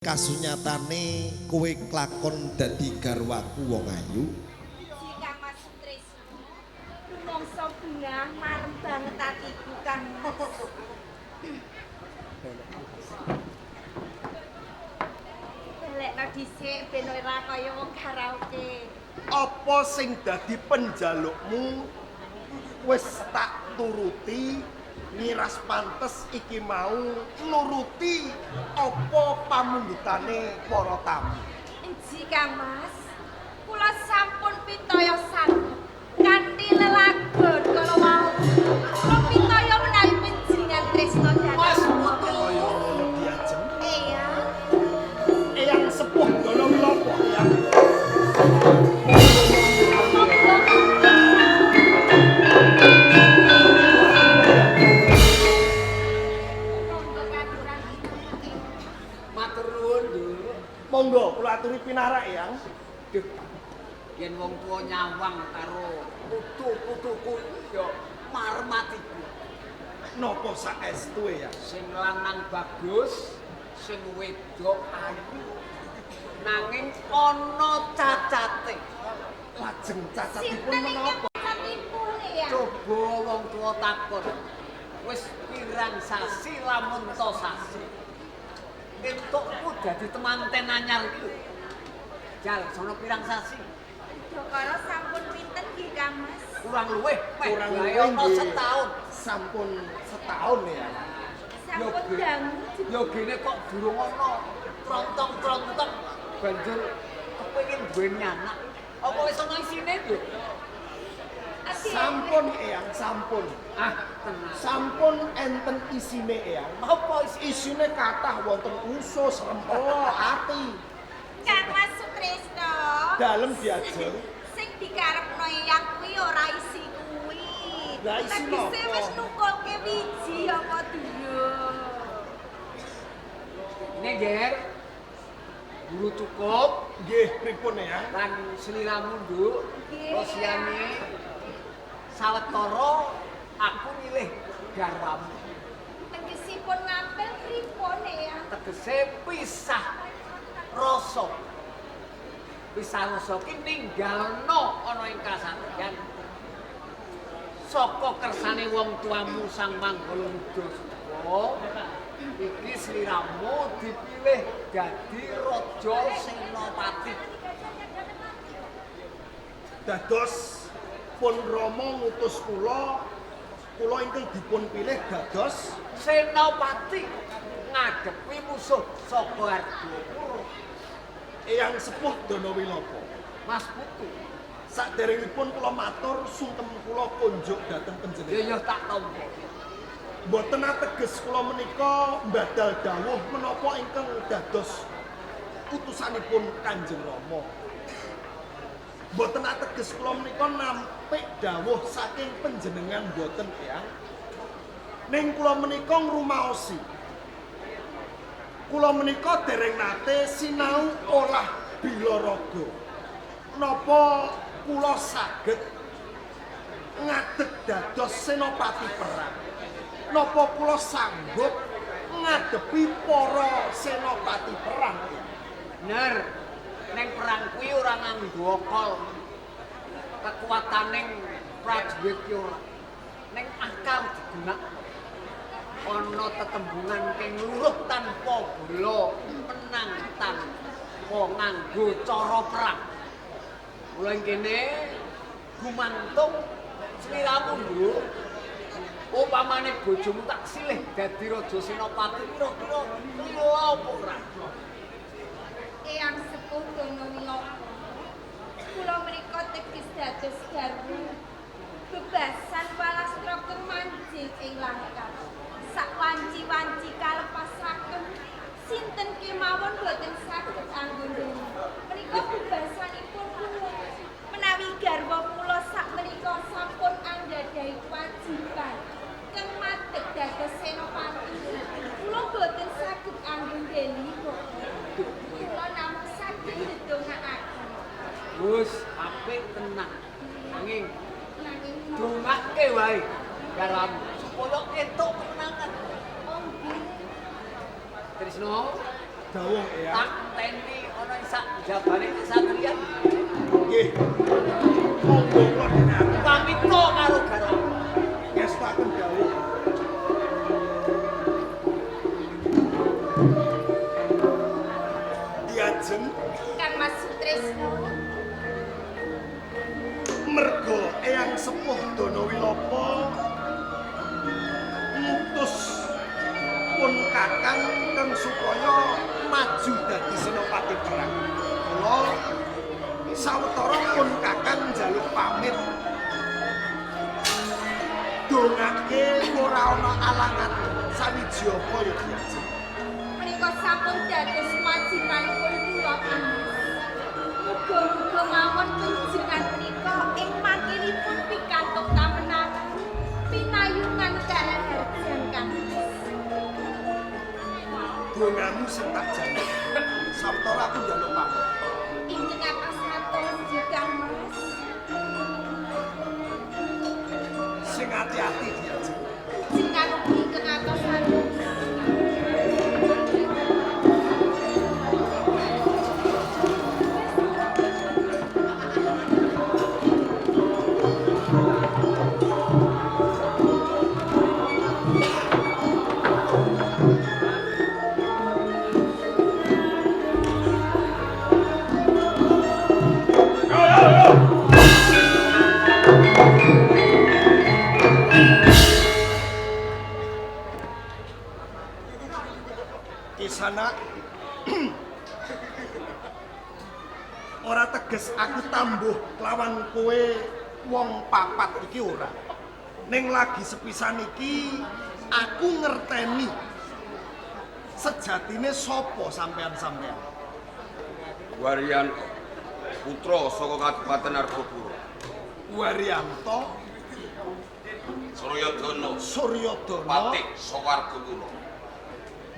Kasunyatane kowe klakon dadi garwaku wong ayu. Kang Mas Sutrisno, rumangsa bungah marem banget atiku Kang Mas. Belekno dhisik ben ora kaya wong karaoke. Apa sing dadi penjalukmu wis tak turuti, miras pantes iki mau nuruti apa pamundhutane para tamu. Enji Kang Mas, kula sampun pitaya sanget kanthi lelagon kala wau. Kula pitaya menawi panjenengan tresna dhateng Mas Putu. Kaya ngono diajeng. Eyang. Eyang sepuh Dana Wilopo, Eyang. Monggo katuran. Matur nuwun, Nduk. Monggo kula aturi pinarak, Eyang. Duh. Yen wong tuwa nyawang karo putu-putuku ya marem atiku. Napa saestu, Eyang? Sing lanang bagus, sing wedok ayu. Nanging ana cacate. Lajeng cacatipun Sinten ingkang menapa? cacatipun, Eyang? Coba wong tuwa takon. Wis pirang sasi lamun to sasi. Entukku dadi temanten anyar iki lho. Jal, sono pirang sasi? Udakara sampun pinten nggih Kang Mas? Kurang luwih, meh Kurang wae luwih ana nggih. setahun. Sampun setahun, Eyang. Sampun dangu. Ya gene kok durung ana trontong-trontong banjur kepengin duweni anak. Apa wis ana isine, Nduk? Sampun, Eyang, sampun. Ah, tenang. Sampun enten isine, Eyang. Apa isi? Isine kathah wonten usus, rempelo, ati. Kang Mas Sutrisno. Dalem diajeng. Sing dikarepno Eyang kuwi ora isi kuwi. Lah, isi Tegese napa? wis nukulke wiji apa durung? Ini, Ger. Guru cukup Nggih, pripun, Eyang? lan sliramu, Nduk. Nggih. Rosiane sawetara aku milih garwamu. Tegesipun ngampil pripun, Eyang? Tegese pisah rasa. Pisah rasa ki ninggalno ana ing kasatriyan. Saka kersane wong tuamu Sang Manggala Yuda Suka, iki sliramu dipilih dadi raja senopati. Dados pun Rama ngutus kula, kula ingkang dipun pilih dados Senopati ngadepi musuh saka Argopuro. Eyang Sepuh Dana Wilopo. Mas Putu, Saderengipun kula matur sungkem kula konjuk dhateng ya panjenengan. ya tak tampa. Mboten ateges kula menika mbadal dawuh menapa ingkang dados utusanipun Kanjeng Rama. Mboten ateges kula menika nampik dawuh saking panjenengan mboten, Eyang. Ning kula menika ngrumaosi. Kula menika dereng nate sinau olah bilaraga. Napa kula saged ngadeg dados senopati perang? Napa kula sanggup ngadepi para senopati perang? Bener. Neng perang kuwi ora nganggo akal. Kekuataning prajurit ki ora. Neng akal digunakno. Ana tetembungan keng luruh tanpa bola, menang tanpa nganggo cara perang. Mula ing kene gumantung sliramu, Nduk. Upamane bojomu tak silih dadi raja senopati kira-kira lila apa ora? Eyang Sepuh Dana Wilopo. Kula menika teges dados garwa. Bebasan palastra keng manjing ing langkah. Sak wanci-wanci kalepasaken sinten kemawon boten saged anggo ndonga. Menika bebasanipun kula. Menawi garwa kula sak menika sampun anggadhahi kewajiban keng madeg dados senopati. Kula boten saged anggo ndeli Bapak. Kula namung saged ndedongaaken. Wis apik tenang. Nanging Nanging dongake wae garwamu supaya entuk kemenangan. Oh nggih. Trisno, Dawuh Eyang. Tak enteni ana ing sak jabane kesatriyan. Nggih. Monggo kula dherekaken. Pamita karo garwa. Ngestuaken dawuh. Diajeng Kang Mas Sutrisno. Merga Eyang Sepuh Danawilopo ngutus pun Kakang kang supaya maju dadi senopati perang. Kula sawetara pun Kakang njaluk pamit. Dongake ora ana alangan sawiji apa ya diajeng. Menika sampun dados wajibanipun kula Kang Mas. Muga-muga mawon panjenengan menika ing mangkinipun pikantuk kamenangan pinayungan karaharjan Kang Mas. Dongamu sing tak jaluk. Sawetara aku njaluk pamit. Ingkang atas atos Kang Mas. Sing ati-ati diajeng. Jenengan ugi ingkang atos atos. Kisana ora teges aku tambuh lawan kowe wong papat iki ora. Ning lagi sepisan iki aku ngerteni sejatine sapa sampean-sampean. Waryanto putra saka Kabupaten Argopuro. Waryanto Suryadana Suryadana patih saka Argopuro.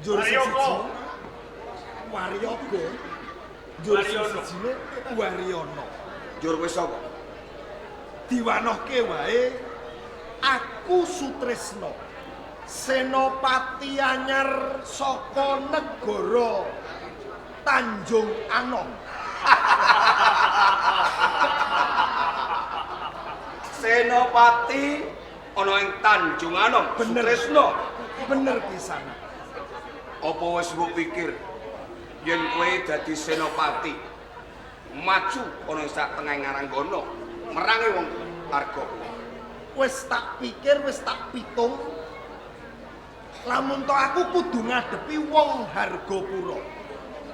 Njur sing siji Waryoga. Njur sing sijine Waryono. Njur wis sapa? Diwanohke wae aku Sutrisno senopati anyar saka negara Tanjung Anom. Senopati ana ing Tanjung Anom. Bener. Sutrisno. Bener kisana. Apa wis mbok pikir yen kowe dadi senopati maju ana ing sak tengahing Aranggana merangi wong Argopuro? Wis tak pikir, wis tak pitung. Lamun to aku kudu ngadepi wong Hargopura.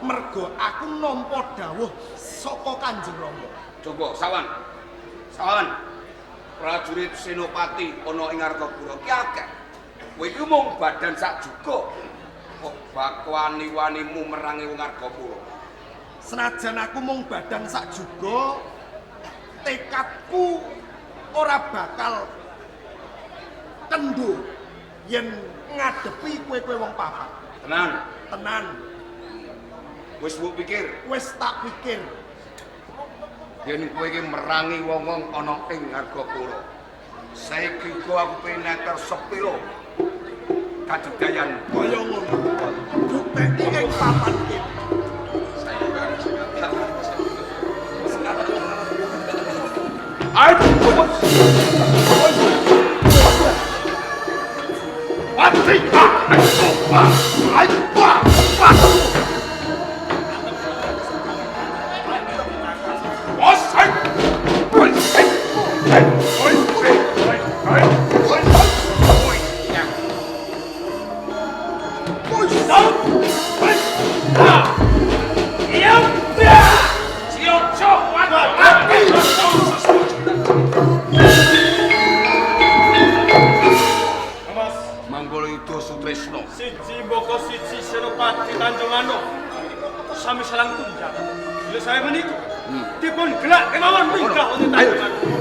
Mergo aku nampa dawuh saka Kanjeng Rama. Coba sawan. Sawan. Prajurit senopati ana ing Argopura ki akeh. Kowe iki mung badan sak juga. Kok bakwani-wanimu merangi wong Argopura? Senajan aku mung badan sak juga, tekadku ora bakal kendo yen ngadepi kowe-kowe wong papat. Tenan. Tenan. Wis mbok pikir, Wis tak pikir. yen kowe iki merangi wong-wong ana ing Argopura. Saiki uga aku pengen neter sepiro kadedayan Kaya ngono. Bukteni ing papan kene. Mas, Manggala Yuda Sutrisno. siji mboko siji Senopati Tanjung Anom. Sami salang tunjang. Bila saya menika dipun gelak kemawon minggah wonten Tanjung Anom. Mas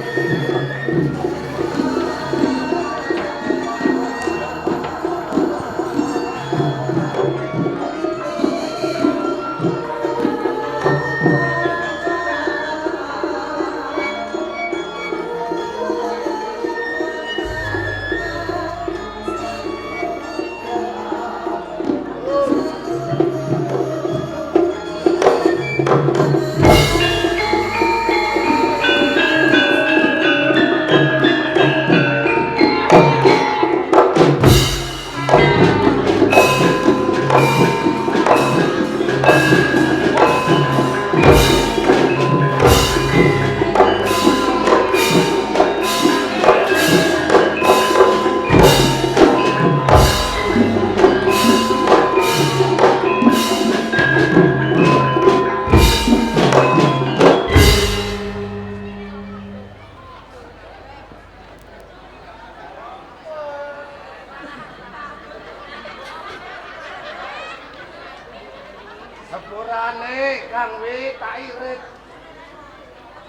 Sepurane Kang Wi tak irit.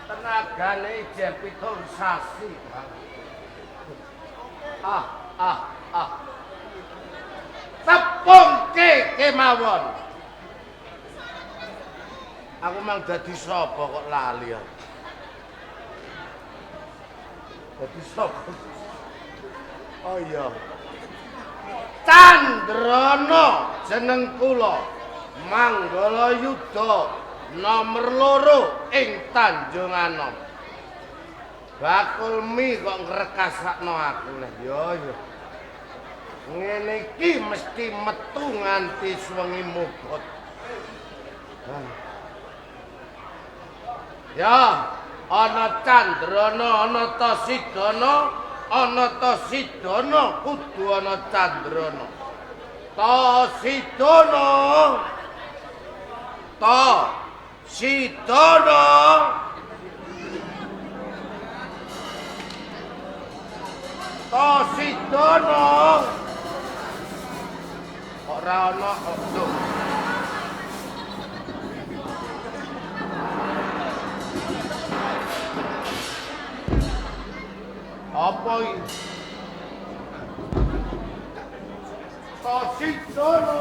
Tenagane ijeh 7 sasi, Kang. Ah, ah, ah. Tepungke kemawon. Aku mang dadi sapa kok lali aku. Dadi sapa? Oh iya. Candrana jeneng kula. Manggala Yuda nomor 2 ing Tanjung Anom. Bakul mie kok ngrekasakno aku leh. Ya ya. Ngene iki mesti metu nganti suwengi mubut. Ya, ana Candrana, ana Tasidana, ana Tasidana kudu ana Candrana. Tasidana. Ta Sidana. Ta Sidana. Ora ana kok. Apa iki? Ta Sidana.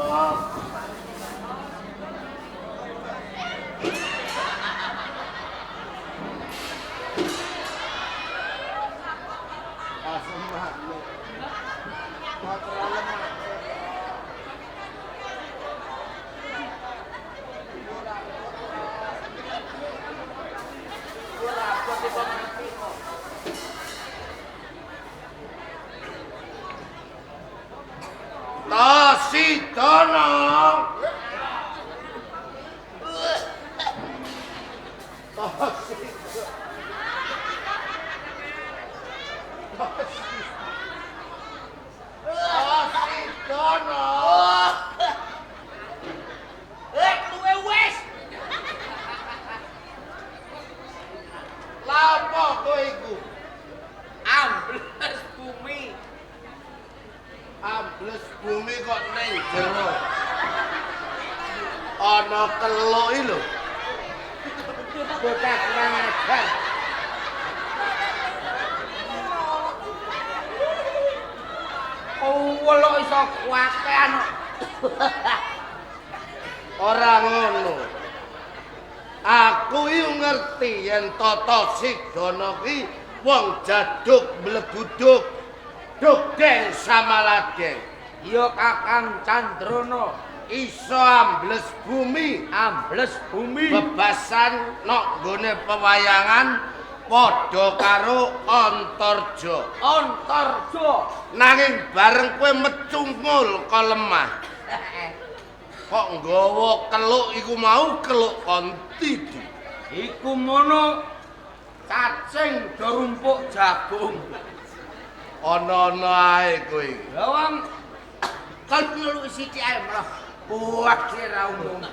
Tasidana. Tasidana. Eh, luwe wis. Lha apa kowe iku? Ambles bumi. Ambles bumi kok ning jero. Ana keluk iki lho. Bocah kurang ajar. Weluk iso kuakean. Ora ngono. Aku iki ngerti yen Tata Sidana ki wong jaduk mleguduk. Dugdeng samaladeng. Ya Kakang Candrana iso ambles bumi, ambles bumi. Bebasan nok nggone pewayangan padha karo Antarja. Antarja. Nanging bareng kowe mecungul ka lemah. Kok nggawa keluk iku mau keluk konti. Iku mono cacing do rumpuk jagung. Ana-ana ae kowe iki. Lah wong kon ngeluki sithik ae malah buah ora umum.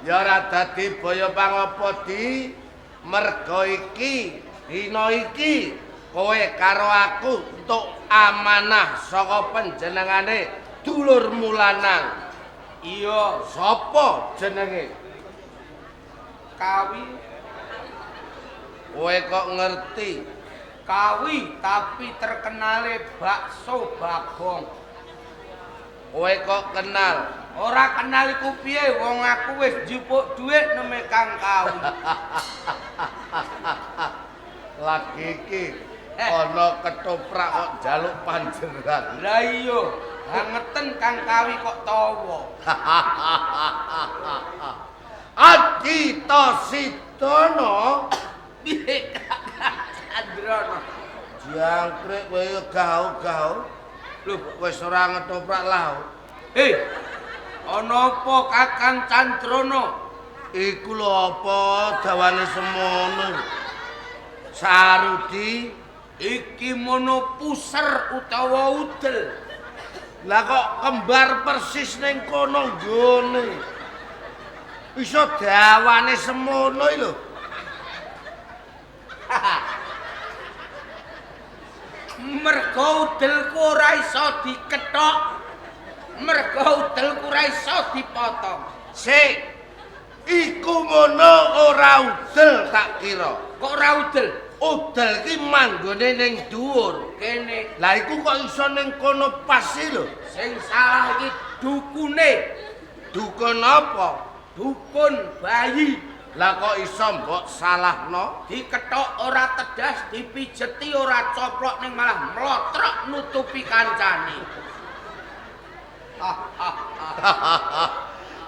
Ya ora dadi baya pangapa di merga iki dina iki kowe karo aku entuk amanah saka panjenengane dulurmu lanang. Iya, sapa jenenge? Kawi. Kowe kok ngerti? Kawi tapi terkenale bakso Bagong. Kowe kok kenal? Ora kenal iku piye wong aku wis njupuk dhuwit neme Kang Kawi. Lagi iki ana ketoprak kok njaluk panjeran. Lah iya, hangeten Kang Kawi kok tawa. Adi Tasidana piye Kakang Candrana? Jangkrik kowe gau-gau. Lho wis ora ngetoprak lah. Hei. Ana apa Kakang Candrana? Iku lho apa dawane semono. Sarudi iki mono puser utawa udel. Lah kok kembar persis ning kono nggone. Iso dawane semono iki lho. Mergo udelku ora iso dikethok. Mergo udelku ora iso dipotong. Sik. Iku ngono ora udel tak kira. Kok ora udel? Udel ki manggone ning dhuwur kene. Lah iku kok iso ning kono pas iki lho. Sing salah iki dukune. Dukun apa? Dukun bayi. Lah kok iso mbok salahno? Dikethok ora tedas, dipijeti ora coplok ning malah mlotrok nutupi kancane.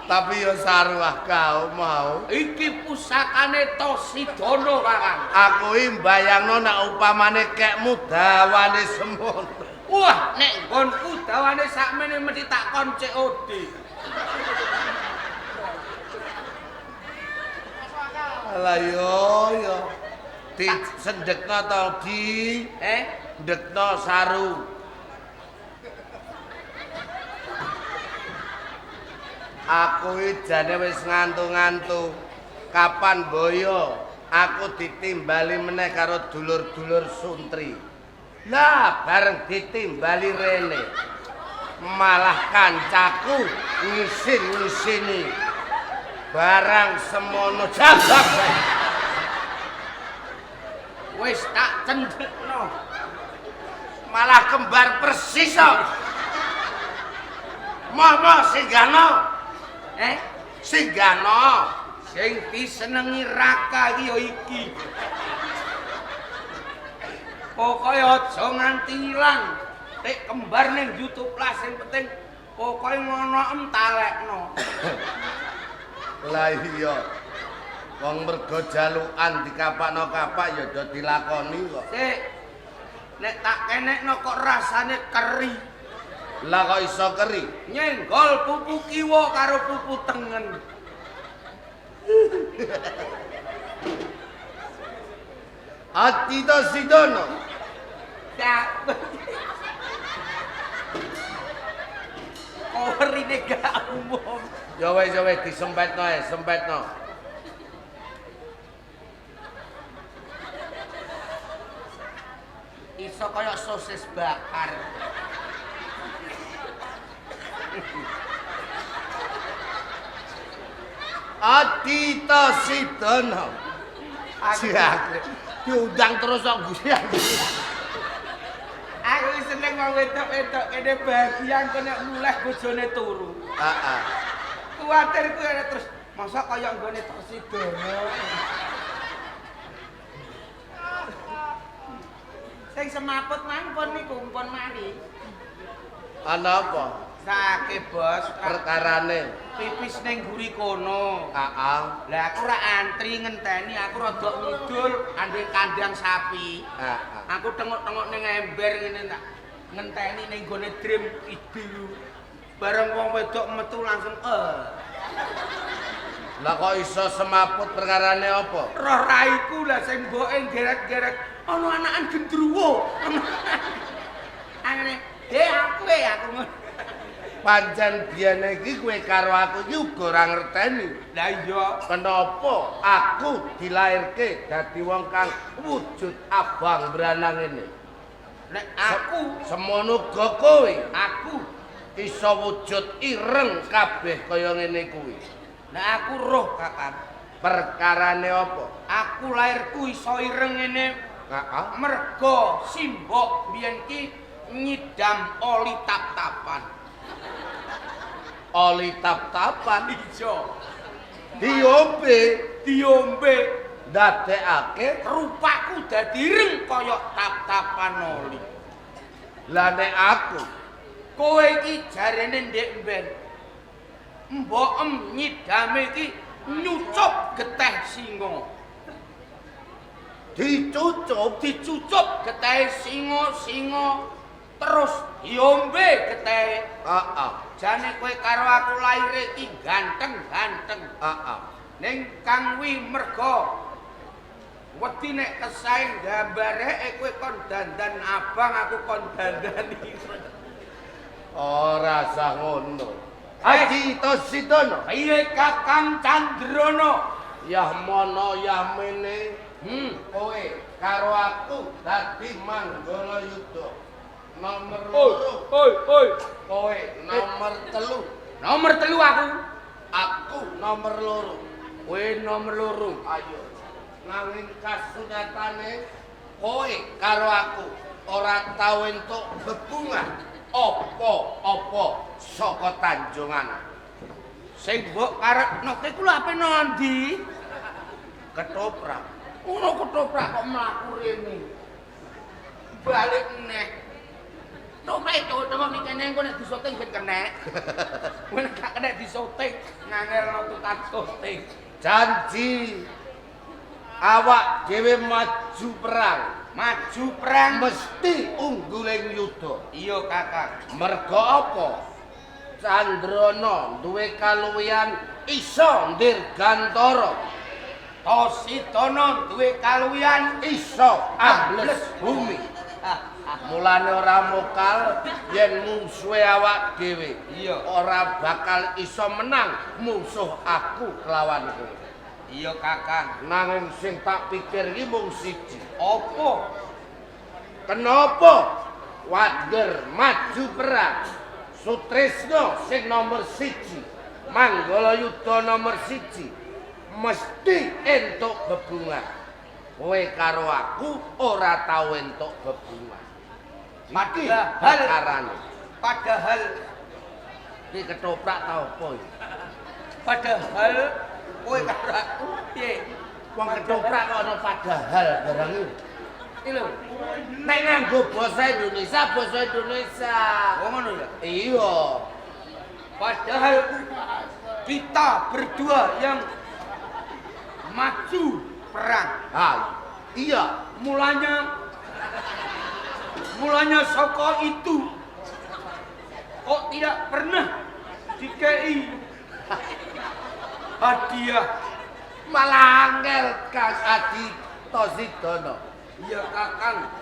Tapi yo sarwah kau mau. Iki pusakane Tosidana, Kakang. Aku iki mbayangno nek upamane kekmu dawane semono. Wah, nek nggonku dawane sakmene mesti tak kon COD. Alah yo yo. Disendekno to di? Ndekno saru. Aku iki jane wis ngantu-ngantu. Kapan boyo aku ditimbali meneh karo dulur-dulur Suntri. Lah bareng ditimbali rene. Malah kancaku ngisin-ngisini. Barang semono jabab. Wis tak cendhekno. Malah kembar persis kok. Moh-moh singgahno. Singgahno. Sing disenengi Raka iki ya iki. Pokoke aja nganti ilang. Tek kembar ning YouTube lah sing penting pokoke ngono em talekno. Lah iya. Wong mergo jalukan dikapakno kapak ya do dilakoni kok. Sik. Nek tak kenekno kok rasane keri. Lah kok iso keri? Nyenggol pupu kiwa karo pupu tengen. Atita Sidono. Tak. Korine gak umum. Ya wis disempetno ae, sempetno. Iso kaya sosis bakar. Adita Sidono. Diundang terus kok Gusti. Aku seneng wong wedok-wedok kene bahagia engko nek mulih bojone turu. Heeh. Kuwatir ku terus masa kaya nggone Tosidana. Sing semaput mang pun niku pun mari. Ana apa? Sake, Bos. Perkarane pipis ning guri kono. Heeh. Lah aku ora antri ngenteni, aku rada ngidul andhe kandang sapi. Heeh. Aku tengok-tengok ning ember ngene tak ngenteni ning gone dream idu. Bareng wong wedok metu langsung Lah kok iso semaput perkarane apa? Roh raiku lah sing mboke geret-geret ana anakan gendruwo. Angene, "Dek aku aku ngono." Pancen biyen iki kowe karo aku iki uga ora ngerteni. Lah iya, kenapa aku dilairke dadi wong kang wujud abang branang ngene. Nek aku semono uga kowe, aku iso wujud ireng kabeh kaya ngene kuwi. Nek aku roh, Kakang. Perkarane apa? Aku lairku iso ireng ngene. Heeh. Mergo simbok biyen ki nyidam oli tap-tapan. Oli tap-tapan iya. Diombe, diombe ndadekake rupaku dadi ireng kaya tap-tapan oli. Lah nek aku, kowe iki jarene ndek mben. Mbokem nyidame iki nyucup geteh singa. Dicucup, dicucup geteh singa-singa. Terus diombe getih. Heeh. Jane kowe karo aku laire iki ganteng-ganteng. Heeh. Ning Kang wi merga wedi nek kesaeng gambare kowe kon dandan abang, aku kon dandan ireng. Ora sah ngono. Aji Tosidana. Piye Kakang Candrono? Yah mono yah mene. Kowe karo aku dadi Manggala Yuda. Nomor loro. Oi, oi. Kowe nomor 3. Nomor 3 aku. Aku nomor 2. Kowe nomor 2. Ayo. Nanging kasunyatane kowe karo aku ora tau entuk bebungah apa-apa saka Tanjungan. Sing mbok karepno ki kuwi ape nang ndi? Ketoprak. Ngono ketoprak kok mlaku rene. Balik neh. Toprak itu tengok ning kene engko nek disoting ben kenek. Kowe nek gak kenek disoting ngangelno tukang soting. Janji awak dhewe maju perang. Maju perang mesti ungguling yuda. Iya Kakang. Merga apa? Candrono duwe kaluwihan iso ndirgantara. Tosidana duwe kaluwihan iso ambles bumi. Mulane ora mokal yen mungsuhe awak dhewe. Iya. Ora bakal iso menang mungsuh aku kelawan kowe. Iya Kakang. Nanging sing tak pikir iki mung siji. Apa? Kenapa wager maju perang? Sutresno sing nomor 1, Manggala Yuda nomor 1, mesti entuk bebungah. Kowe karo aku ora tau entuk bebungah. Iki perkarane. Padahal iki ketoprak ta apa iki? Padahal kowe karo aku piye? Wong ketoprak kok ana padahal barang iki. Iki lho. Nek nganggo basa Indonesia, basa Indonesia. Oh ngono ya? Iya. Padahal kita berdua yang maju perang. Ha, iya. Mulanya saka itu kok tidak pernah dikei hadiah. Malah angel Kang Adi Tosidana. Iya Kakang,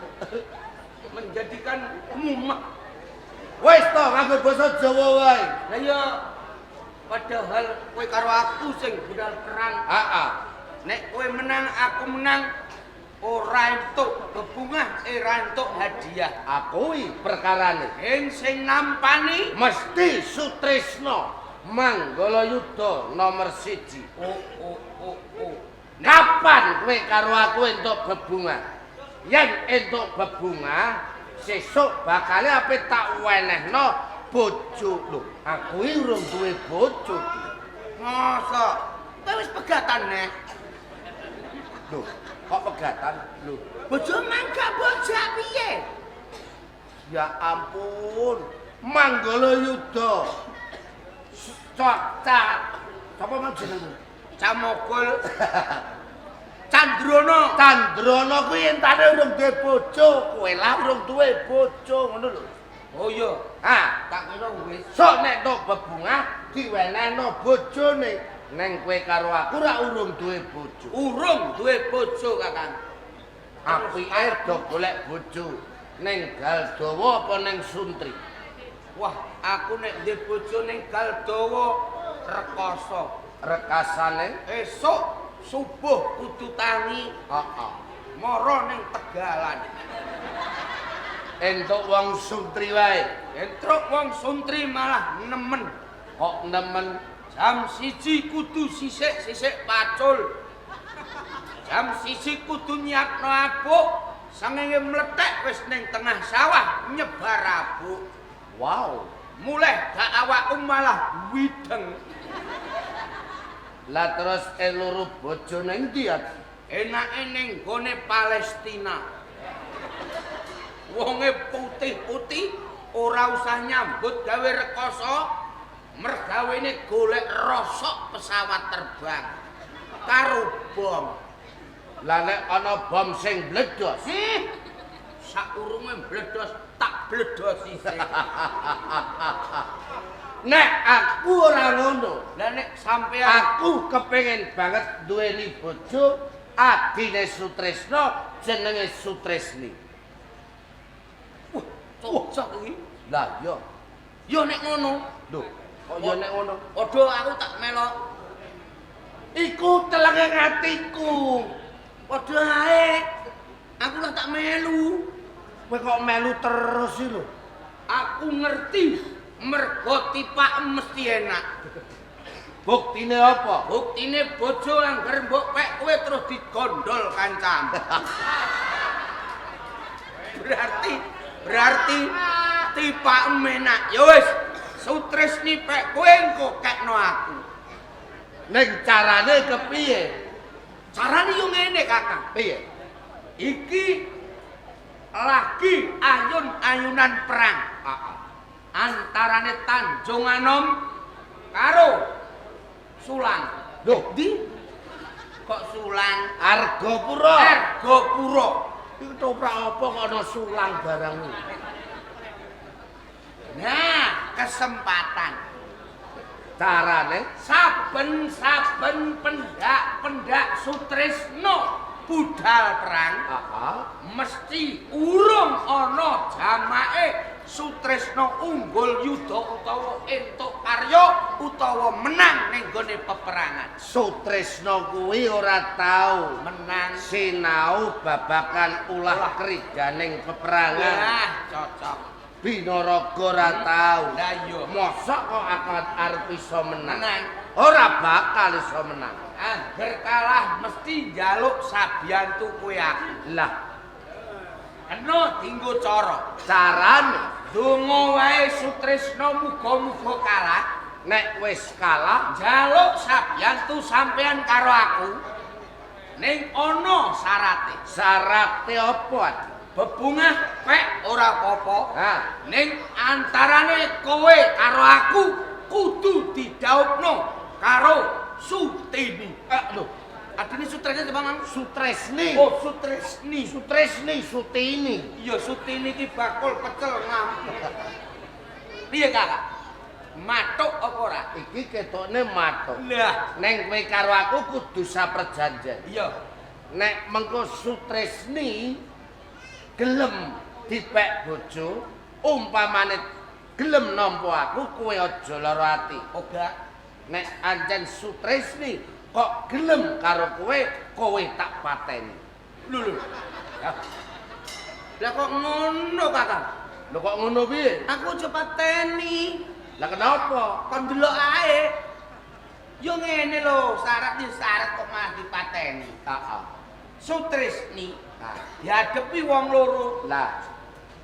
menjadikan mumak. Wis to nganggo basa Jawa wae. Lah iya, padahal kowe karo aku sing budal perang. Heeh. Nek kowe menang, aku menang, ora entuk bebungah, ora entuk hadiah. Aku iki perkarane. Ing sing nampani mesti Sutresno Manggala Yuda nomor 1. Oh oh oh oh. Kapan kowe karo aku entuk bebungah? Yen entuk bebungah, sesuk bakale ape tak wenehno bojo. Lho, aku iki urung duwe bojo. Masa? Kowe wis pegatan neh? Lho, kok pegatan? Lho, bojo mangga bojak piye? Ya ampun, Manggala Yuda. Cocak. Sapa mang jenengmu? Camogol. Candrono. Candrono kuwi entane urung duwe bojo, kowe lah urung duwe bojo ngono lho. Oh iya. Ha, tak kira wis. Sok nek tok bebungah diwenehno bojone. Neng kowe karo aku ra urung duwe bojo. Urung duwe bojo, Kakang. Apike do golek bojo ning Galdawa apa ning Suntri? Wah, aku nek duwe bojo ning Galdawa rekoso. Rekasane esuk subuh kudu tangi. Heeh. Mara ning Tegalan. Entuk wong Suntri wae. Entuk wong Suntri malah nemen. Kok nemen? Jam 1 kudu sisik-sisik pacul. Jam 1 kudu nyiapno abuk. Sangenge mlethek wis ning tengah sawah nyebar abuk. Wow. Mulih gak awakku malah wideng. Lah terus eluru bojo ning ndi ya? Enake ning gone Palestina. Wonge putih-putih, ora usah nyambut gawe rekoso, mergawene golek rosok pesawat terbang karo bom. Lah nek ana bom sing bledos, Sakurunge mbledos tak bledosi sik. Nek aku ora ngono. Lah nek sampean aku kepengin banget duweni bojo adine Sutresno jenenge Sutresni. Wah, cocok iki. Lah iya. Ya nek ngono. Lho, kok ya nek ngono? Padha aku tak melok. Iku telenge atiku. Padha ae. Aku lah tak melu. Kowe kok melu terus sih lho? Aku ngerti mergo tipakem mesti enak. Buktine apa? Buktine bojo angger mbok pek kowe terus digondol kancam. Berarti tipakem enak. Ya wis, Sutresni pek kowe engko kekno aku. Ning carane kepiye? Carane yo ngene, Kakang. Piye? Iki lagi ayun-ayunan perang. Antarane Tanjung Anom karo Sulang. Lho, ndi? Kok Sulang? Argapura. Argapura. Iki ketoprak apa kok ana Sulang barang iki? Nah, kesempatan. Carane saben-saben pendak-pendak Sutresno budal perang, mesti urung ana jamake Sutresno unggul yuda utawa entuk karya utawa menang ning gone peperangan. Sutresno kuwi ora tau menang sinau babakan ulah kriganing peperangan. Wah, cocok. Binaraga ora tau. Lah iya. Mosok kok akan arep iso menang? Menang. Ora bakal iso menang. Angger kalah mesti njaluk sabiyantu kowe aku. Lah, kena dienggo cara. Carane donga wae Sutresno muga-muga kalah. Nek wis kalah njaluk sabiyantu sampean karo aku. Ning ana syarate. Syarate apa? Bebungah pek ora apa-apa. Ha. Ning antarane kowe karo aku kudu didhaupno karo Sutini. Lho, adine Sutresni apa Mang? Sutresni. Oh, Sutresni. Sutresni, Sutini. Iya, Sutini iki bakul pecel ngamuk. Piye, Kakak? Matuk apa ora? Iki ketokne matuk. Lah, neng kowe karo aku kudu saperjanjen. Iya. Nek mengko Sutresni gelem dipek bojo, umpamane gelem nampa aku, kowe aja lara ati. Ora. Nek ancen Sutresni kok gelem karo kowe, kowe tak pateni. Lho lho. Lah kok ngono, Kakang? Lho kok ngono piye? Aku aja pateni. Lah kenapa? Kon delok ae. Yo ngene lho, syarat yo syarat kok malah dipateni. Heeh. Sutresni Nah, dihadhepi wong loro. Lah,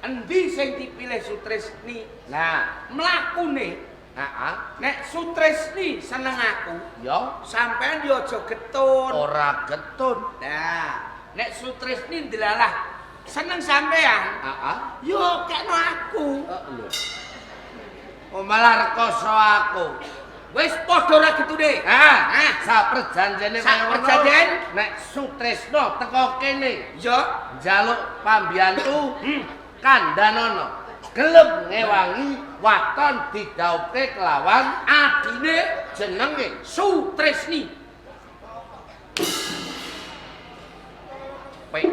endi sing dipilih Sutresni? Nah, mlakune. Heeh. Nek Sutresni seneng aku, ya sampean yo aja getun. Ora getun. Nah, nek Sutresni ndelalah seneng sampean, heeh, yo kekno aku. Lho. Oh, malah rekoso aku. Wis padha ora getune. Ha, saperjanjene kaya ngono. Saperjanjen. Nek Sutresno teko kene, ya njaluk pambiyantu, kandhanono. Gelem ngewangi waton didhawuhke kelawan adine jenenge Sutresni. Pek.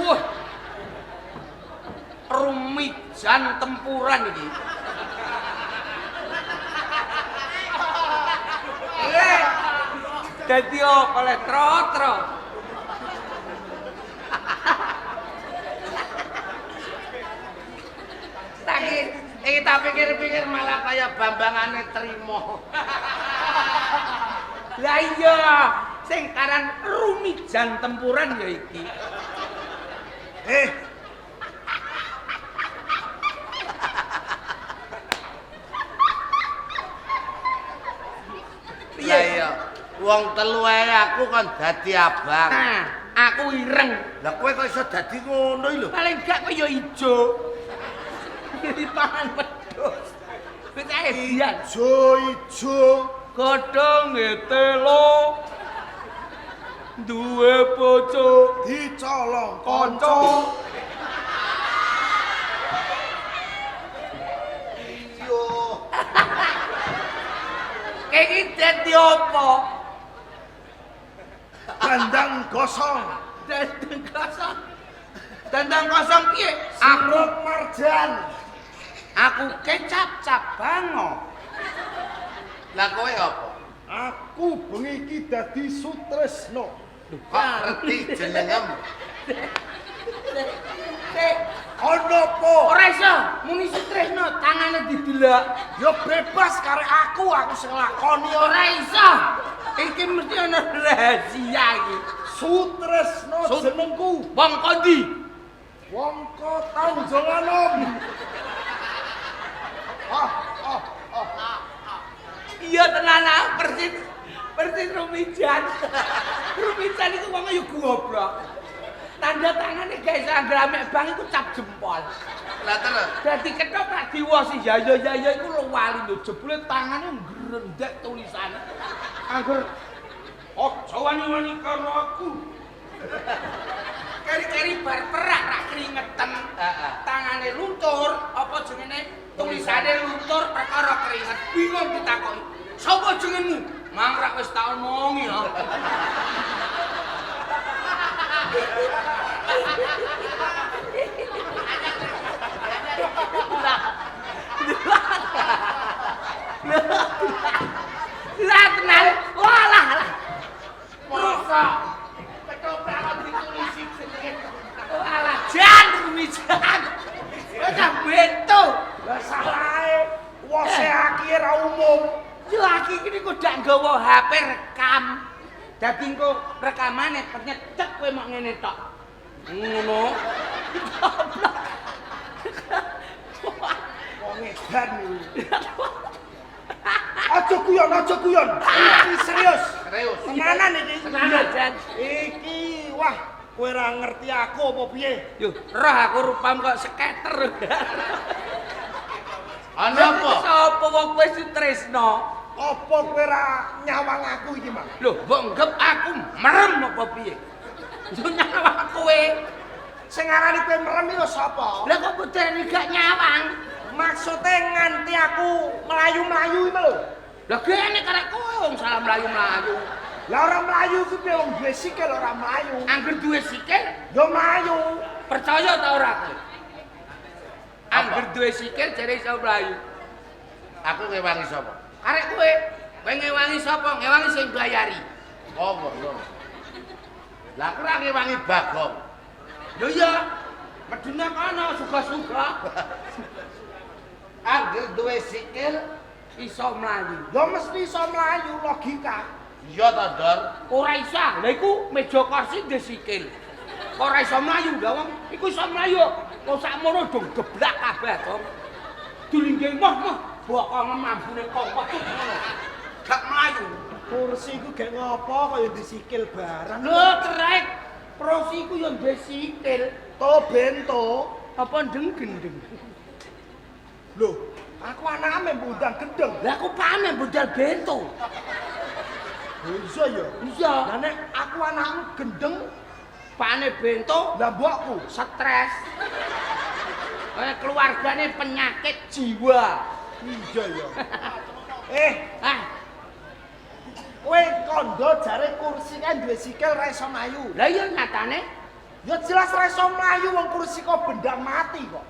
Wah. Rumijan tempuran iki. Dadi apa le tro-tro. Iki tak pikir-pikir malah kaya bambangane trimo. Lah iya, sing karan rumijan tempuran ya iki. Lah iya, wong telu ae aku kon dadi abang. Nah. Aku ireng. Lah kowe kok iso dadi ngono iki lho? Paling gak kowe ya ijo. Dipangan wedhus. Wis edian. Ijo ijo. Godhong telo. Duwe bojo dicolong kanca. Yo. Iki dadi apa? Dandang gosong. Dandang kosong. Dandang kosong piye? Aku Sirup marjan. aku kecap cap bango. Lah kowe apa? Aku bengi iki dadi Sutresno. Kok ngerti jenengem? Sik, Ono apa? ora iso muni Sutresno tangane didelok. Ya bebas karek aku, aku sing lakoni Ora iso. Iki mesti ana rahasia iki. Sutresno jenengku. Wong kondi? Wong ko Tanjung Anom. Ah, ah, ah. Iya tenan ah, persis persis Rumijan. Rumijan iku wong ya goblok. Tanda tangane guys anggere amek bang iku cap jempol. Lah terus Dadi ketoprak diwosi ya ya ya ya iku lwali lho jebule tangane ngrendek tulisane. Angger aja wani-wani karo aku. Keri-keri bar perak rak keringetan. Heeh. Tangane luntur, apa jenenge? Tulisane luntur perkara keringet. Bingung ditakoki. Sapa jenengmu? Mang rak wis tak omongi ya. Lah tenan. Walah lah. masa ketoprak kok ditulisi jenenge. Walah jan rumijan. Wis bento. Lah salahe wose aki ora umum. Yo aki iki niku dak nggawa HP rekam. Dadi engko rekamane penyecek kowe mok ngene tok. Ngono. Goblok. Wong edan iki. Aja guyon, aja guyon. Iki serius. Serius. Tenanan iki. Tenanan, Jan. Iki wah, kowe ora ngerti aku apa piye? Yo, roh aku rupamu kok skater. Ana apa? Sapa wong kowe Sutresno? Apa kowe ora nyawang aku iki, Mang? Lho, mbok nggep aku merem apa piye? Yo nyawang kowe. Sing ngarani kowe merem iki sapa? Lah kok putrane gak nyawang? Maksude nganti aku mlayu-mlayu iki lho. Lah gene karek kowe wong salah mlayu-mlayu. Lah ora mlayu kuwi piye wong duwe sikil ora mlayu. Angger duwe sikil, Yo mlayu. percaya ta ora kowe? Angger duwe sikil jare iso mlayu. Aku ngewangi sapa? Karek kowe, kowe ngewangi sapa? Ngewangi sing bayari. Oh, ngono. Lah aku ora ngewangi Bagong. Lho iya, meduna kono suga-suga Angger duwe sikil iso mlayu. Yo mesti iso mlayu logika. iya ta, Dor? Ora iso. Lha iku meja kursi ndek sikil. Kok ora iso mlayu lha wong iku iso mlayu. Kok sakmono dong geblak kabeh, Bang. Dilingge moh-moh bokonge mambune kok ngono. Gak mlayu. Kursi iku gek ngopo kaya disikil barang. Lho trek prosi iku yo ndek sikil. To bento. Apa ndeng gendeng? Lho, aku anake mbundang gendeng. Lah aku panen budal bento. Iya ya. Iya. Lah nek aku anakmu gendeng, Pane bento lah mbokku stres. Keluargane penyakit jiwa. Iya ya. Eh, Ah, kowe kondo jare kursi kan duwe sikil ra iso mlayu. lah iya nyatane Ya jelas ra iso mlayu wong kursi kok benda mati kok.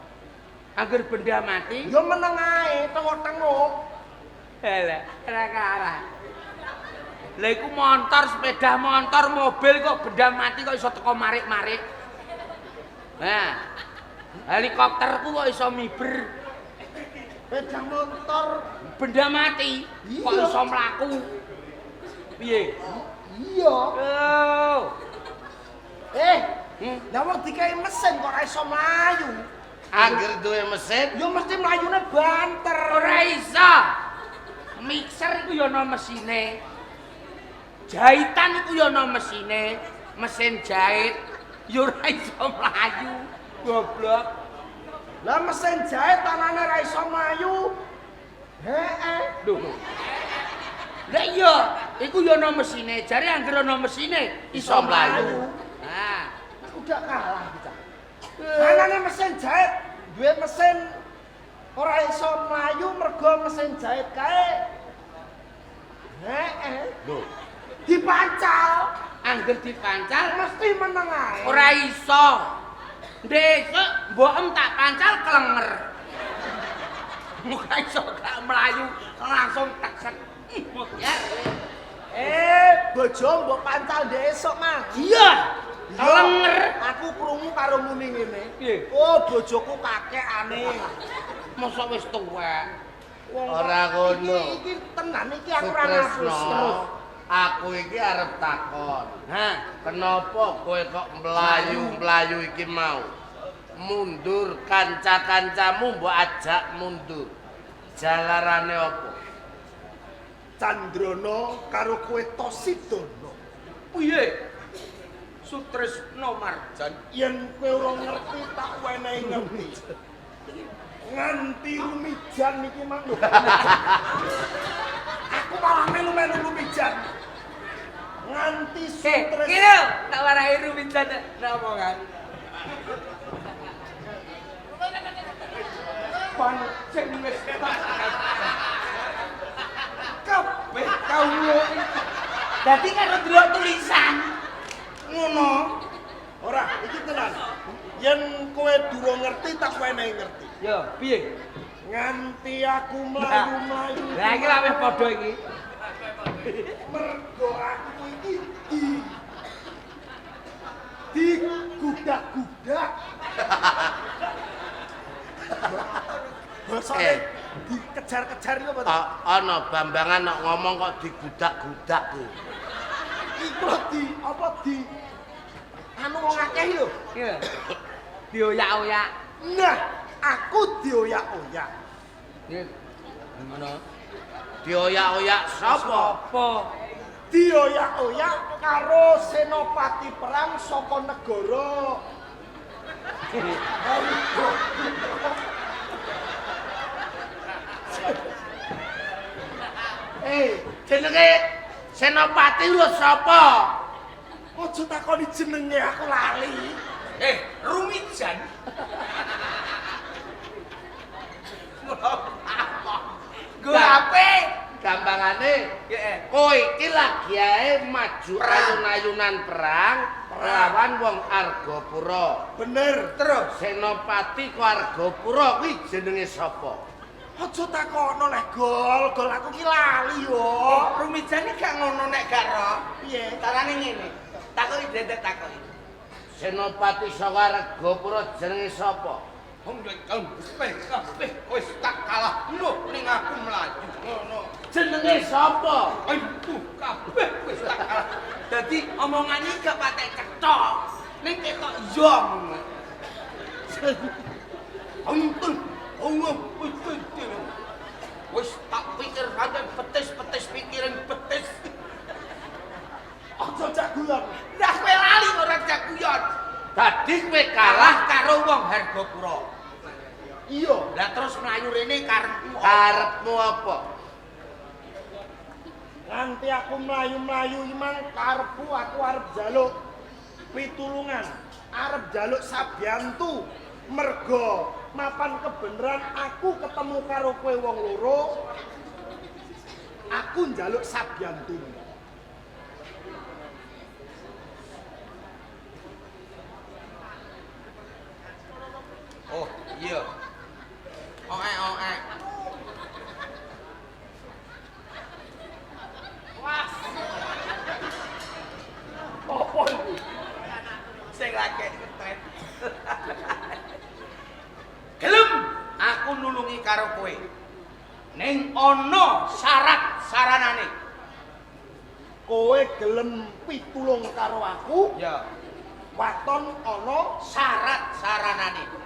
angger benda mati. Ya meneng ae, tengok-tengok. Elek, ora karah. Lah iku motor, sepeda motor, mobil kok benda mati kok iso teko marik-marik. Nah, helikopterku kok iso miber. Sepeda motor Benda mati kok Iya. iso mlaku. Piye? iya. Oh. Eh, Hmm. lah wong dikai mesin kok ra iso mlayu. Angger duwe mesin Ya mesti mlayune banter. Ora iso. Mixer iku ya ana mesine. Jahitan iku ya ana mesine. Mesin jahit ya ora iso mlayu. Goblok. Lah mesin jahit tanane ora iso mlayu. Heeh. Lho. Lah iya, iku ya ana mesine. Jare anggere ana mesine iso mlayu. Nah, udah kalah kita. Anane mesin jahit, duwe mesin ora iso mlayu mergo mesin jahit kae. Heeh. Lho, dipancal, angger dipancal mesti meneng ae. Ora iso. Ndesuk mbokem tak pancal klenger. Muga iso gak mlayu langsung tekset. Ya. Bojo mbok pancal ndek esuk, Mas. Iya. Klenger. Aku krungu karo muni ngene. Piye? Oh, bojoku kakekane. Mosok wis tuwek. Wong Ora ngono. Iki tenan iki aku ora ngapus terus. Aku iki arep takon. Ha, kenapa kowe kok mlayu-mlayu iki mau? Mundur kanca-kancamu mbok ajak mundur. Jalarane apa? Candrono karo kowe Tosidana. Piye? Sutresno Marjan, yen kowe ora ngerti tak wenehi ngerti. Nganti rumijan iki mang lho. Aku malah melu-melu rumijan. Nganti Sutresno. Iki lho, tak warai rumijan nek omongan. Pancen wis tak kabeh kawula iki. Dadi karo delok tulisan. Ngono. Ora, iki tenan. Yen kowe durung ngerti tak wenehi ngerti. Ya, piye? Nganti aku mlayu-mlayu. Lah iki lak wis padha iki. Mergo aku iki di gudak-gudak. Bosone dikejar-kejar iku apa? Ana Bambangan nek ngomong kok digudak-gudak kuwi. Iku di apa di anu wong akeh lho. Iya. Dioyak-oyak. Nah, aku dioyak-oyak. Nggih. Ngono. Dioyak-oyak sapa? Apa? Dioyak-oyak karo senopati perang saka negara. Jenenge senopati lho sapa? Aja takoni jenenge aku lali. Rumijan. Nggo ape? Gampangane kowe iki lagi ae maju ayun-ayunan perang lawan wong Argapura. Bener. Terus Senopati ko Argapura kuwi jenenge sapa? Aja takono leh gol, gol aku ki lali yo. Rumijan iki gak ngono nek gak ro. Piye? Carane ngene. Takoki dedek takoki. Senopati saka Argapura jenenge sapa? Kabeh wis tak kalahno ning aku mlayu ngono. Jenenge sapa? Aduh, kabeh wis tak kalah. Dadi omongan iki gak patek cetha. Ning ketok iya ngono. Ampun, Allah wis wis tak pikir pancen betis-betis pikiran betis. Aja cak guyon. Lah kowe lali ora cak guyon. Dadi kowe Kalah kalah karo wong Argapura. Iya. Lah terus mlayu rene karepmu apa? Karepmu apa? Nganti aku mlayu-mlayu imang karepku aku arep njaluk pitulungan, arep njaluk sabyantu. Mergo mapan kebenaran aku ketemu karo kowe wong loro, aku njaluk sabyantu. Oh, iya. Oek-oek. Wah. Apa iku? Sing lagi ngetren. Gelem aku nulungi karo kowe. Ning ana syarat saranane. Kowe gelem pitulung karo aku? Ya. Waton ana syarat saranane.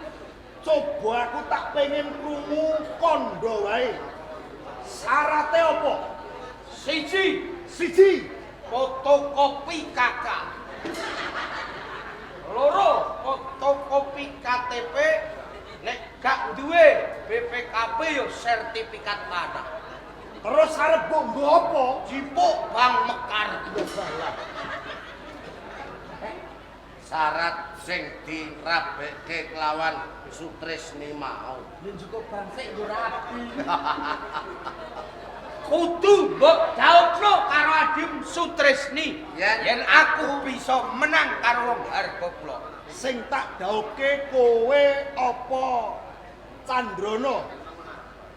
Coba aku tak pengen krungu kandha wae. Syarate apa? Siji, Siji, fotokopi kakak. Loro fotokopi KTP nek gak duwe BPKB yo sertifikat tanah. Terus arep mbok nggo apa? Jipuk Bank Mekar. Syarat sing dirabekke kelawan Sutresni mau. Yen cukup bangsik nggo rabi. Kudu mbok jawabno karo Adim Sutresni. Yen aku bisa menang karo wong Argopuro. Sing tak dhawuhke kowe apa Candrana?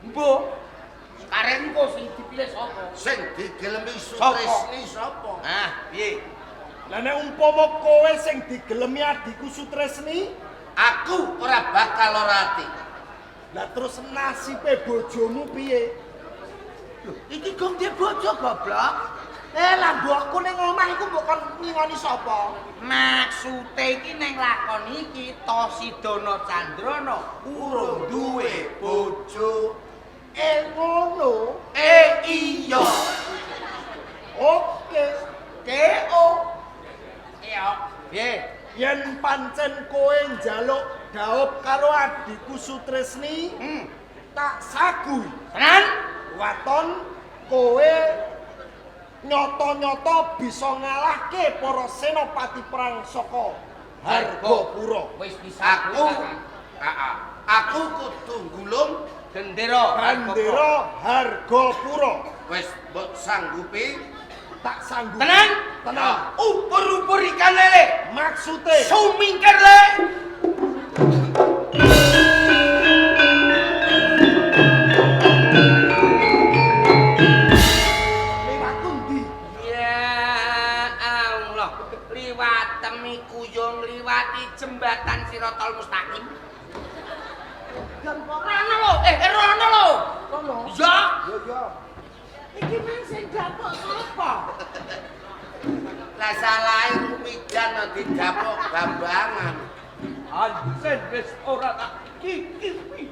Mbok karengku sing dipilih sapa? Sing digelemi Sutresni sapa? Ah, piye? Lah nek umpama kowe sing digelemi adhiku Sutresni, aku ora bakal ora ati. Lah terus nasibe bojomu piye? Lho, iki gong dhe bojo goblok. Lah mbokku ning omah iku mbok kon ngingoni sapa? Maksude iki ning lakon iki Tosidana Candrana urung duwe bojo. Ngono. Iya. Oke. KO. Iya. Piye? Yen pancen kowe njaluk dhaup karo adhiku Sutresni, tak sagui. Tenan? Waton kowe nyoto-nyoto bisa ngalahke para senopati perang saka Hargopura. Wis disagui. Aku heeh. Aku kudu nggulung gendera Gendera Hargopura. Wis mbok sanggupi? Tak sanggupi. Tenan? Tenan. Ubur-ubur ikan lele. Maksude sumingkir le. Liwat ndi? Ya Allah, liwat temiku yo ngliwati jembatan Sirotol Mustaqim. Rono lho, rono lho. Rono. Iya. Yo yo. Iki mang sing dapuk sapa? Lah salahe Rumijan didapuk Bambangan. Anjen wis ora tak kikipi.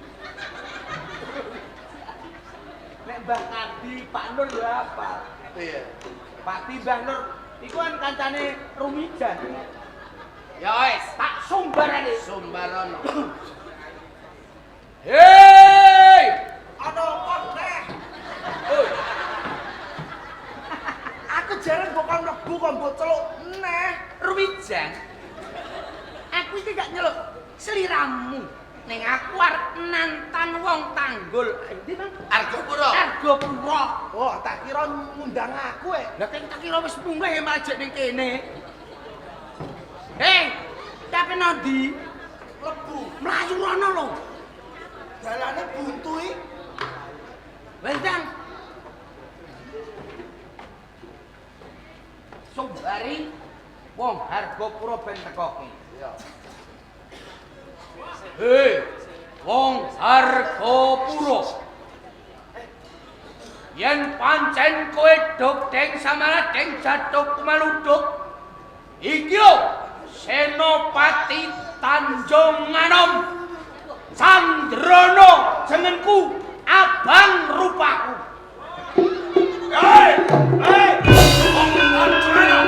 Nek Mbah Kardi, Pak Nur ya apa? Piye? Pak Ti Mbah Nur iku kan kancane Rumijan. Ya wis, tak sumbarane. Sumbarono. Hei! Ana apa neh? Oi. Aku jarang mbok kon mlebu kok mbok celuk neh. Rumijan. Aku iki gak nyeluk sliramu. Ning aku arep nantang wong tanggul. Endi, Bang? Argopura. Argopura. Oh, tak kira ngundang aku e. Lah keng tak kira wis munggah malah jek ning kene. Hei, tapi nang ndi? Mlebu. Mlayu rono lho. Dalane buntu iki. Wis, Bang. Sumbari wong Hargopura ben tekoke. Iya. Hei, wong Hargopura. Yen pancen kowe duk deng samaladeng jatuh kumaluduk. Iki lho Senopati Tanjung Anom. Candrana jenengku, abang rupaku. Hei, hei, wong Tanjung Anom.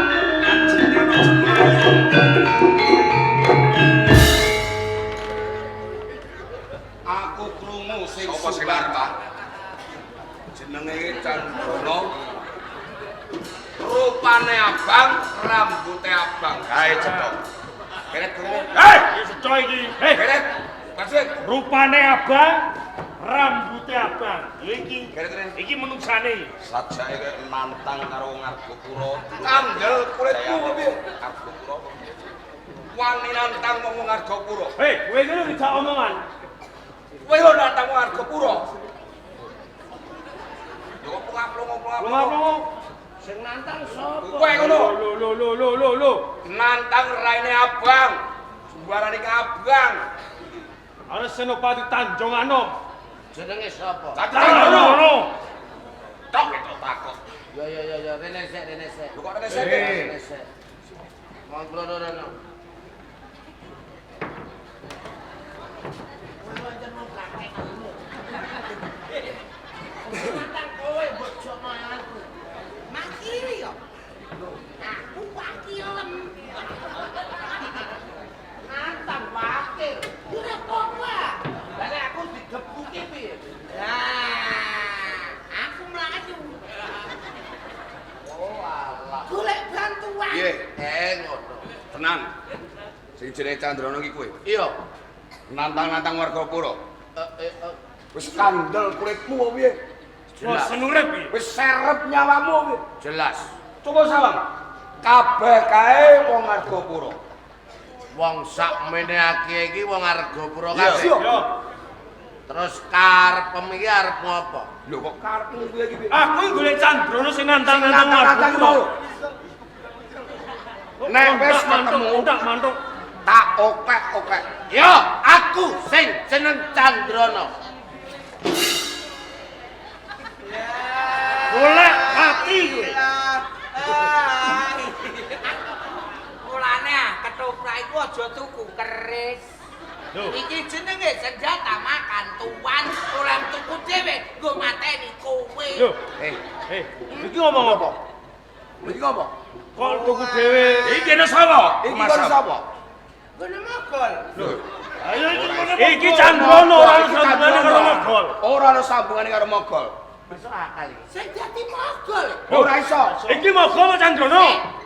Aku krungu sing sapa sing nantang. Jenenge Candrana. Rupane abang, rambute abang. Gawe cethok. Keret keret. Hei, cethok iki. Hei, keret. Maksud rupane abang, rambute abang. Iki. Keret. Iki menungsane. Sajake kaya nantang karo wong Argopura. Kandel kulitmu apa piye? Argopura. Wani nantang wong Argopura. Hei, kowe iki lho dijak omongan. Kowe lho nantang wong Argopura. Yo kok plong-plong. Plong-plong. Sing nantang sapa? Kowe ngono. Lho lho lho lho lho lho. Nantang raine abang. Juarane abang. Ana Senopati Tanjung Anom. Jenenge sapa? Candrana. Tok itu takut. Ya ya ya ya, rene sik, rene sik. Lho kok rene sik? Rene sik. Monggo rono. Nantang kowe mbok jokno aku. Makili yo. Aku wakilem. Piye? Ngono. Tenan. Sing jenenge Candrana iki kowe. Iya. Nantang-nantang warga pura. Wis kandel kulitmu apa piye? Jelas. Bosen urip iki. Wis serep nyawamu apa piye? Jelas. Coba sawang. Kabeh kae wong Argapura. Wong sakmene akeh iki wong Argapura kabeh. Iya. Yo. Terus karepem iki arep ngopo? Lho kok karepmu kuwi iki piye? Aku iki golek Candrana sing nantang-nantang Nantang-nantang Argapura. mau. Nek wis ketemu mantuk mantuk. tak okek-okek. Yo, aku sing jeneng Candrana. Golek mati kowe. Mulane ketoprak iku aja tuku keris. Lho. Iki jenenge senjata makan tuan, ora tuku dhewe nggo mateni kowe. Lho, Eh, iki ngomong apa? iki apa? Kok tuku dhewe? Iki kene sapa? Iki kon sapa? Ngene mogol. Lho, Ayo iki ngono. Iki Candrana ora ono sambungane karo Mogol. Ora ono sambungane karo Mogol. Masuk akal iki. Sing dadi mogol. Ora iso. Iki Mogol apa Candrana?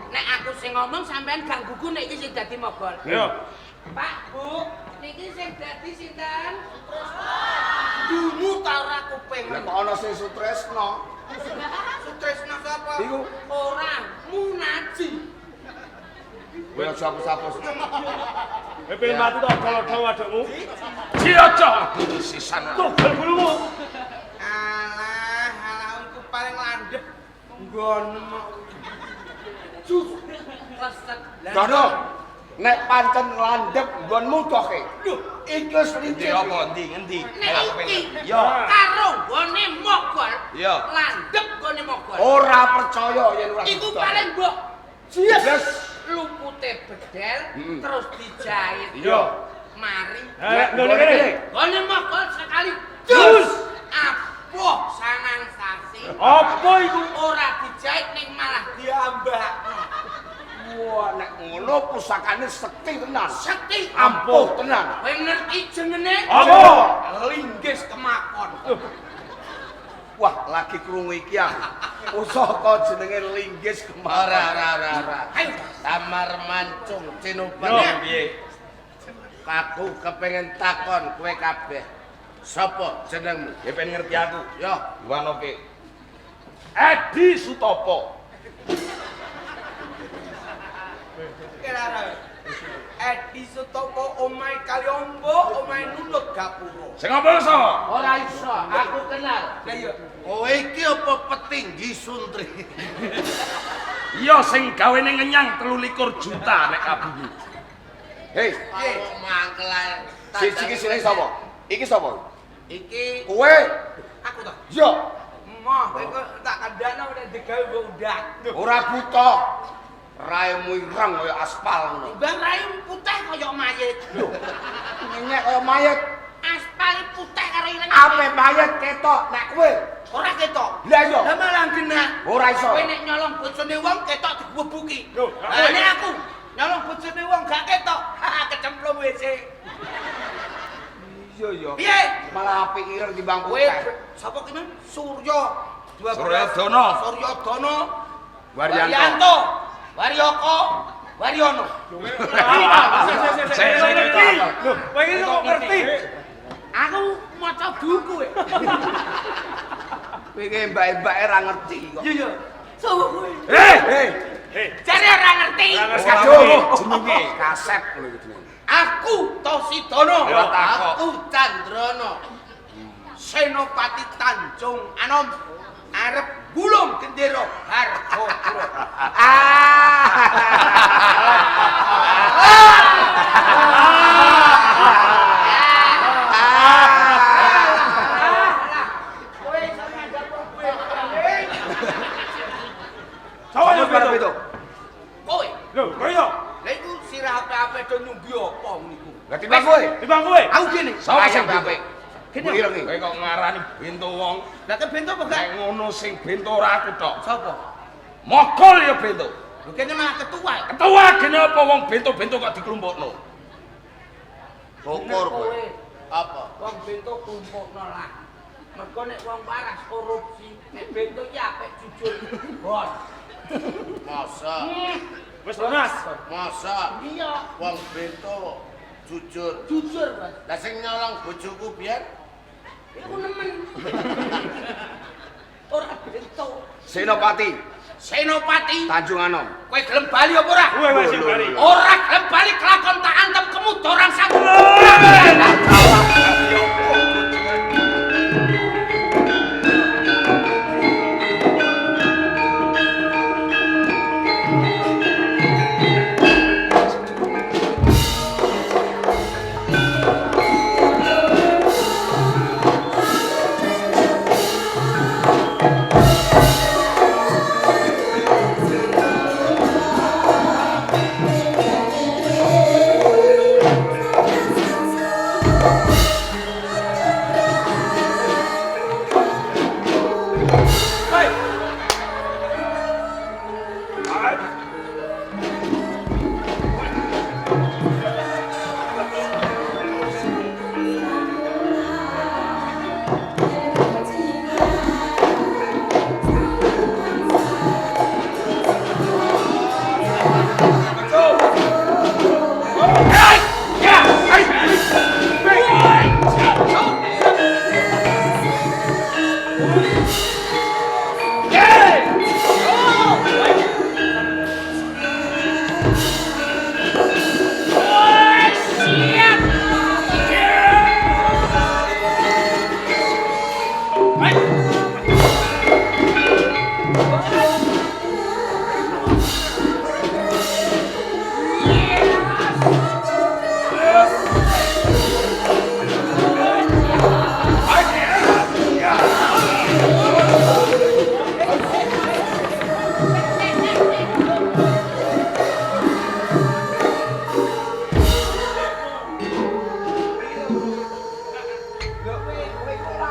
Nek aku sing ngomong sampean gak gugu nek iki sing dadi mogol. Yo. Pak, Bu, niki sing dadi sinten? Dungu ta ora kuping. Lah kok ana sing Sutresno? Sutresno sapa? Iku. Ora Munaji. Kowe aja apus-apus. Kowe pengen mati tok odol-odol wadukmu. Ciaca sisan. Tugel bulumu. Alah, alah iku paling landhep nggon jus resek. Dono, nek pancen landhep nggonmu toke. Lho, iki wis licik. Apa endi ngendi? Nek iki Yo. karo nggone mogol. Iya. Landhep nggone mogol. Ora percaya yen ora. Iku didoke. paling mbok Yes. lupute bedel terus dijahit. Iya. Mari. Nek nggone kene. Nggone mogol sekali Jus. jus. Apoh sangang sasi. Apa iku? Ora dijahit ning malah diambakno. Wah, nek ngono pusakane sekti tenan. Sekti Ampuh tenan. Kowe ngerti jenenge? Apa? Linggis Kemapon. Wah, lagi krungu iki aku. Pusaka jenenge Linggis Kemapon. Ora ora ora ora. Ayo. Tamar mancung Yo. Cinupen. Aku kepengen takon kowe kabeh. Sapa jenengmu? Ya pengen ngerti aku. Yo, Wanoke. Edi Sutopo. Kira Edi Sutopo omahe Kaliombo, omahe Nunut Gapura. Sing apa sapa? Ora iso, aku kenal. Lah iya. Kowe iki apa petinggi Suntri? Iya sing gawene ngenyang 23 juta nek kabungi. Hei, Kok mangkel ae. siji iki sing sapa? Iki sapa? Iki Kowe. aku to. Iya. Moh, kowe kok tak kandhakno nek digawe mbok undang. Ora buta. Raimu ireng kaya aspal ngono. Timbang raimu putih kaya mayit. Lho, ngenyek kaya mayit. Aspal putih karo ireng. Ape mayit ketok nek kowe? Ora ketok. Lah iya. Lah malah genah. Ora iso. Kowe nek nyolong bojone wong ketok digebuki. Lho, Lah nek aku nyolong bojone wong gak ketok, kecemplung WC. Iya iya. Piye? Malah apik ireng timbang Kowe putih. sapa ki Mang? Surya 12. Suryadana. Suryadana. Waryanto. Waryoko. Waryono. Sik ngerti. Lho, kowe iki kok ngerti? Aku maca buku e. Kowe iki mbak-mbake ora ngerti kok. Iya iya. Sopo kowe? Hei, hei. Hei, Jare ora ngerti. Ora Wis ngerti. kadung jenenge kasep ngono iku jenenge. Aku Tosidana. Ora takok. Aku Candrana. Senopati Tanjung Anom arep gulung gendera Hargopura. Kowe iso ngandhap wong kowe. Sapa Sapa yang barep itu? itu? Kowe. Lho, kowe yo. Lah iku sirah ape-ape do nyunggi apa niku? Lah timbang kowe. Timbang kowe. Aku gene. Sapa sing apik? Gini. Ireng iki. Kowe kok ngarani bento wong. Lah ke bento apa gak? Nek ngono sing bento ora aku tok. Sapa? Mogol ya bento. Lho kene malah ketua. Ketua gene apa wong bento-bento kok diklumpukno? Syukur kowe. Apa? Wong bento kumpulno lah. Mergo nek wong waras korupsi, nek bento iki apik jujur. Bos. Masa? Wis lunas. Masa Iya, wong bento jujur. jujur, Mas. Lah sing nyolong bojoku biyen Iku nemen. Ora bento. Senopati Senopati, Tanjung Anom. kowe gelem bali apa ora? Kowe wis bali. Ora gelem bali kelakon tak antem kemudoran sang.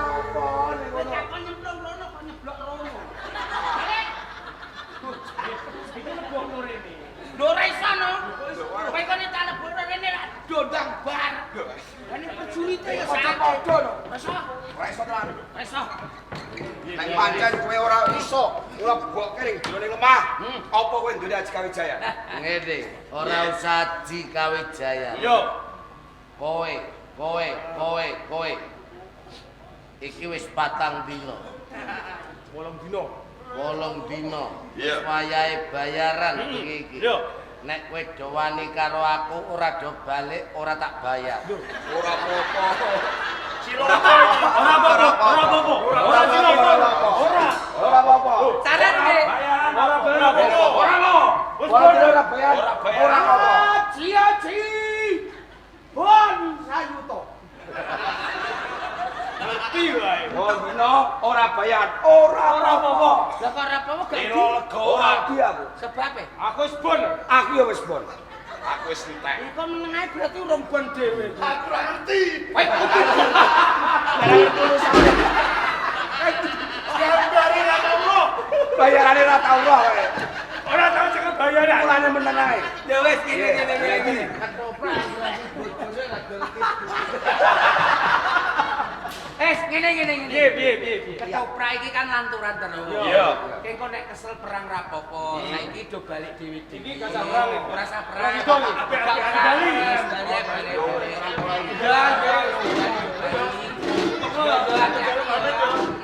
Kok nyemplung rono kok nyeblok rono. Iki lebokno rene. Lho ora iso no. Kowe kok nek tak lebokno rene lak dondang bar. Lah nek prajurite ya Padha no. Iso. Ora iso tenan. Ora iso. Nek pancen kowe ora iso mlebokke ning jroning lemah. Apa kowe duwe Aji Kawijaya? ngene, ora usah Aji Kawijaya. Yo. Kowe, kowe, kowe, kowe. Iki wis 4 dina. 8 dino. 8 dina. Iya. Wis wayahe bayaran iki iki. Yo. Nek kowe do wani karo aku ora do balik, ora tak bayar. Ora apa-apa. Ora apa-apa, ora apa-apa. Ora cilaka. Ora. Ora apa-apa. Saran nggih. Bayaran ora apa-apa. Ora lo. Wis Ora bayar. Ora bayar. Ora apa-apa. Aji aji. Bon sayuto. Ngerti wae. Wong dino ora bayar. Ora Ora apa-apa. Lah kok ora apa-apa gak Dino di. lega. Ora di aku. Sebabe. Aku wis bon. Aku ya wis bon. Aku wis entek. Iku meneng ae berarti urung bon dhewe. Aku ora ngerti. Kowe kudu bon. Gambare ra tau roh. Bayarane ora tau roh kowe. Ora tau cengen bayaran. Mulane meneng ae. Ya wis ngene ngene ngene ngene. Ketoprak berarti bojone ra gelem. Eh ngene ngene ngene. Piye piye piye piye. Ketoprak iki kan lanturan terus. Iya. Kengko nek kesel perang rapopo, saiki do balik dhewe-dhewe. Iki gak usah perang iki. Ora usah perang. Ora sido iki. Apik-apik bali. Bali bali bali. Ya ya. Yo yo hati-hati.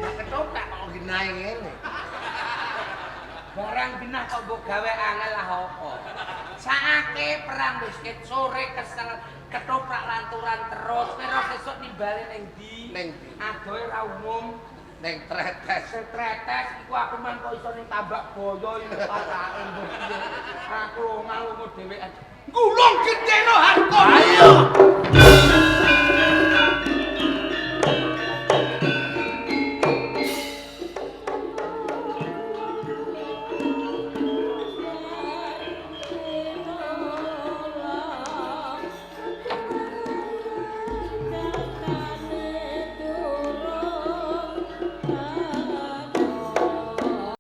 Lah ketoprak kok genahe ngene. Barang genah kok mbok gawe angel lah apa. Saake perang wis ket sore kesel ketoprak lanturan terus pero sesuk nimbale ning ndi? Ning ndi? Adohe ra umum. Ning tretes. Tretes iku aku man kok iso ning tambak boyo iki patake mbok piye. Aku lunga-lunga dhewean. Gulung gedeno harta. Ayo.